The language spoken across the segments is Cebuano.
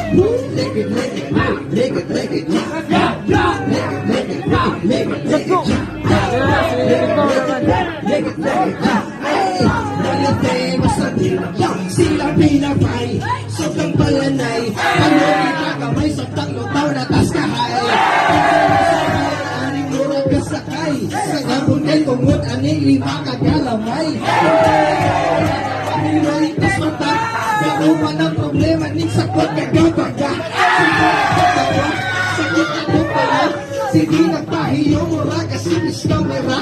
Leg it, leg it, leg it, leg it, leg it, leg it, leg it, leg it, leg it, leg it. Ay, nalate, basta di lang sila pinapay. Sobrang balanay, panulit na kamay sa tanglo taw na tas kahay. Aning murag kasakay, sa ngapon kay tungod aning lima kagalamay. Pamiloy tas mata, gauman ang problema ning sakot kagabaga. Sakit na pala, sige nagpahiyo mura kasi camera.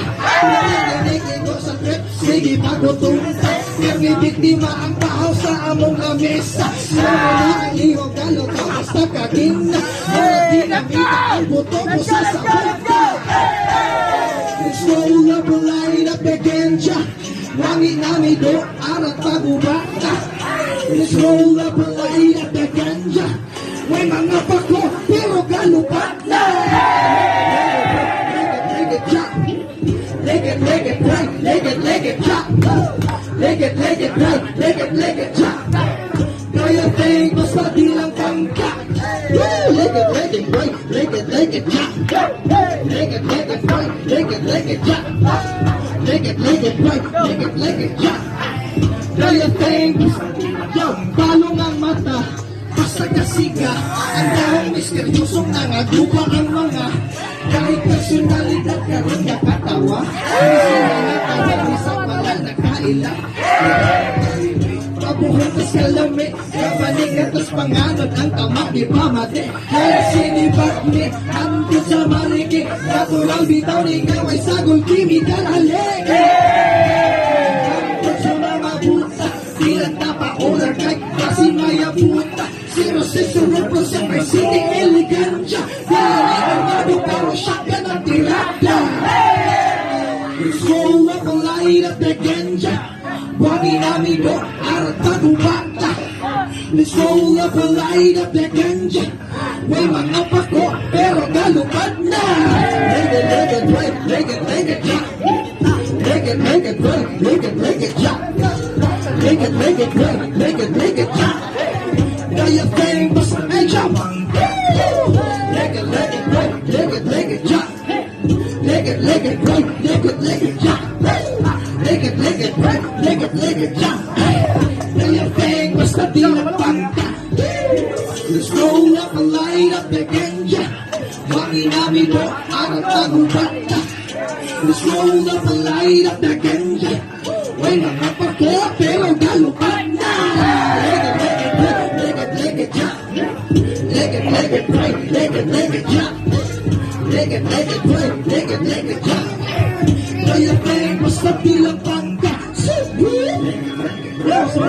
Nanginginig sa trip, sige pagutunta. Kami biktima ang bahaw sa among lamesa. Wala ang iyong galoto, basta kagina. Mura dinamita ang buto mo sa sabog. Let's roll up a light up the ganja. Wangi nami do, arat pagubata. Let's roll up a light up the ganja. May mga pako, pero galupat na. Leg it, chop. Leg it, leg it, right. Leg it, leg it, chop. Leg it, leg it, right. Leg it, leg it, chop. Do your thing, basta di lang pangka. Woo! Leg it, leg it, right. Leg it, leg it, chop. Leg it, leg it, right. Leg it, leg it, chop. Leg it, leg it, right. Leg it, leg it, chop. Do your thing, basta di lang. Yo, balong ang mata. Basta kasiga, ang dahong misteryosong nangaguba ang mga kahit personalidad karon nakatawa. Sila natawa, bisa wala nakaila. Pabuhon tas kalami, kabanig na tas panganod ang tama di pamati. Kaya sinibat ni, antod sa maliki, natural bitaw ni nga sagol chemical halik. Antod sa mga buta, di lang tapaolar kay kasi maya puta. 0-6 represent my city elegancia. Di lang armado pero shotgun ang tirada. Let's roll up a light up the ganja. Wangi nami do, arat pagubata. Let's roll up a light up the ganja. May mga pako, pero galupad na. Leg it, leg it, right, leg it, leg it, chop. Leg it, leg it, right, leg it, leg it, chop. Leg it, leg it, right, leg it, leg it, chop. Do your thing, basta ay jump. Leg it, leg it, right, leg it, leg it, chop. Leg it, leg it, right, leg it, leg it, chop. Leg it, leg it, right, leg it, leg it, chop. Do your thing, basta di lang pangka. Let's roll up and light up the ganja. Wangi nami do, arat pagubata. Let's roll up and light up the ganja. May mga pako, pero galupat na. Leg it, leg it, right, leg it, leg it, chop. Leg it, leg it, right, leg it, leg it, chop. Leg it, leg it, right, leg it, leg it, chop. Do your thing, basta di lang pangka. So good. Yeah, so